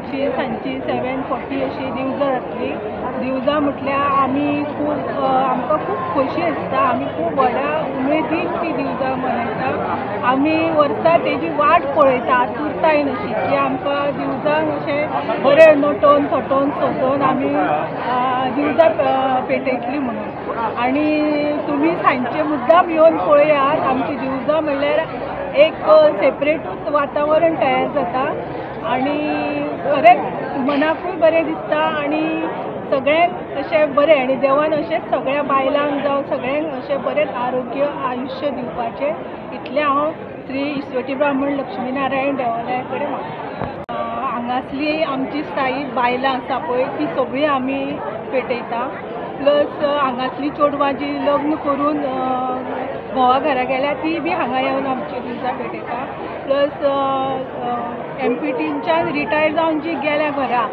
आमची सांजची 7:40 अशी दिवजां जातली. दिवजां म्हटल्यार आमी खूब आमकां खूब खोशी आसता. आमी खूब व्हडा उमेदीन ती दिवजां मनयता. आमी वर्सा तेजी वाट पळयता आतुरतायेन अशी की आमकां दिवजांक अशें बरें नटोवन थटोवन सजोवन आमी दिवजां पेटयतली म्हणून. आनी तुमी सांजचे मुद्दाम येवन पळयात. आमची दिवजां म्हणल्यार एक सेपरेटूच वातावरण तयार जाता आनी खरेंच मनाकूय बरें दिसता आनी सगळ्यांक अशें बरें. आनी देवान अशेंच सगळ्या बायलांक जावं सगळ्यांक अशें बरेंच आरोग्य आयुश्य दिवपाचें इतलें हांव श्री ईश्वटी ब्राह्मण लक्ष्मीनारायण देवालया कडेन मागता. हांगासली आमची स्थायीक बायलां आसा पळय ती सगळीं आमी पेटयता. प्लस हांगासली चेडवां जी लग्न करून घोवा घरा गेल्या ती बी हांगा येवन आमची दिवजां पेटयता. प्लस एमपीटींच्यान रिटायर जावन जी गेल्या घरा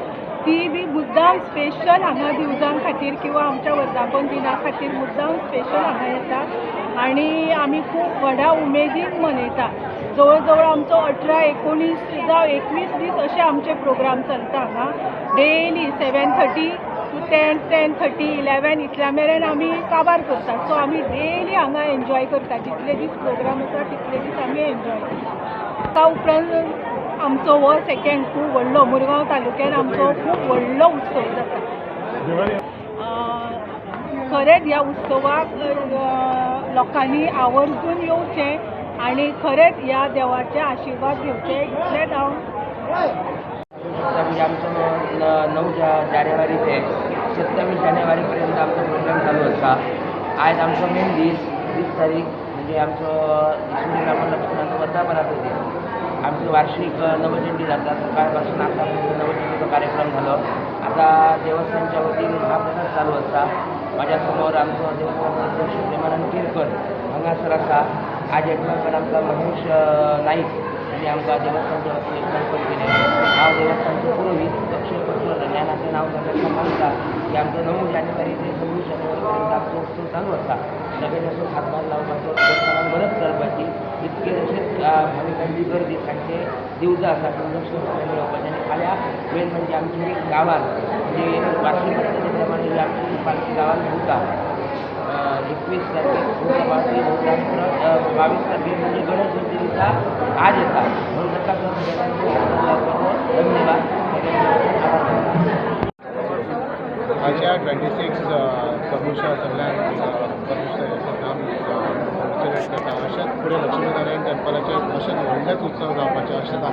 ती बी मुद्दाम स्पेशल हांगा दिवजां खातीर किंवा आमच्या वर्धापन दिना खातीर मुद्दाम स्पेशल हांगा येता आनी आमी खूब व्हडा उमेदीन मनयता. जवळ जवळ आमचो 18 19 जावं 21 दीस अशे आमचे प्रोग्राम चलता हांगा. डेली 7:30 टू 10, 10:30, 11 इतल्या मेरेन आमी काबार करता. सो आमी डेली हांगा एन्जॉय करता. जितले दीस प्रोग्राम आसा तितले दीस आमी एन्जॉय करता. त्या उपरांत आमचो हो सेकेंड खूब व्हडलो मुरगांव तालुक्यान आमचो खूब व्हडलो उत्सव जाता. खरेंच ह्या उत्सवाक लोकांनी आवर्जून येवचें आनी खरेंच ह्या देवाचे आशिर्वाद घेवचे इतलेंच हांव. म्हणजे आमचो 9 जानेवारी ते 27 जानेवारीपर्यंत आमचो प्रोग्राम चालू आसा. आयज आमचो मेन दीस, 20 तारीख, म्हणजे आमचो ईश्वरी ब्राह्मण लक्ष्मणाचो वर्धापनाचो दीस. आमची वार्षिक नवचंडी जाता. सकाळपासून आतापर्यंत नवचंडीचो कार्यक्रम झालो. आता देवस्थानच्या वतीन महाप्रसाद चालू आसा. माझ्या समोर आमचो देवस्थानचो अध्यक्ष प्रेमानंद केरकर हांगासर आसा. आज यजमानपण आमकां महेश नाईक यांनी आमकां देवस्थानच्या वतीन यजमानपण केलें. हांव देवस्थानचो पुरोहीत अक्षय पटवर्धन ह्या नात्यान हांव सगळ्यांक मागता की आमचो 9 जानेवारी ते 26 जानेवारीपर्यंत आमचो उत्सव चालू आसा. सगळ्यांनी असो हातभार लावपाचो, देवस्थानाक मदत करपाची. इतके तशेंच भाविकांची गर्दी सांजचे दिवजां आसा पूण दर्शन सगळ्यांनी येवपाचें. आनी फाल्यां मेन म्हणजे आमची गांवान म्हणजे वार्षिक पद्दती प्रमाणे ही आमची पालखी गांवान भोंवता. 21 तारखेक भोंवता पालखी, भोंवता परत 22 तारखेक म्हणजे गणेश जयंती दिसा आज येता. म्हणून ताका सगळ्यांनी हातभार लावपाचो. धन्यवाद, सगळ्यांचे आभार मानता. आयच्या 26 परमेश्वर सगळ्यांक परमेश्वराचें नाम सेलिब्रेट करता. अशेंच फुडें लक्ष्मीनारायण टेम्पलाचेर अशेंच व्हडलेच उत्सव जावपाचे अशेंच.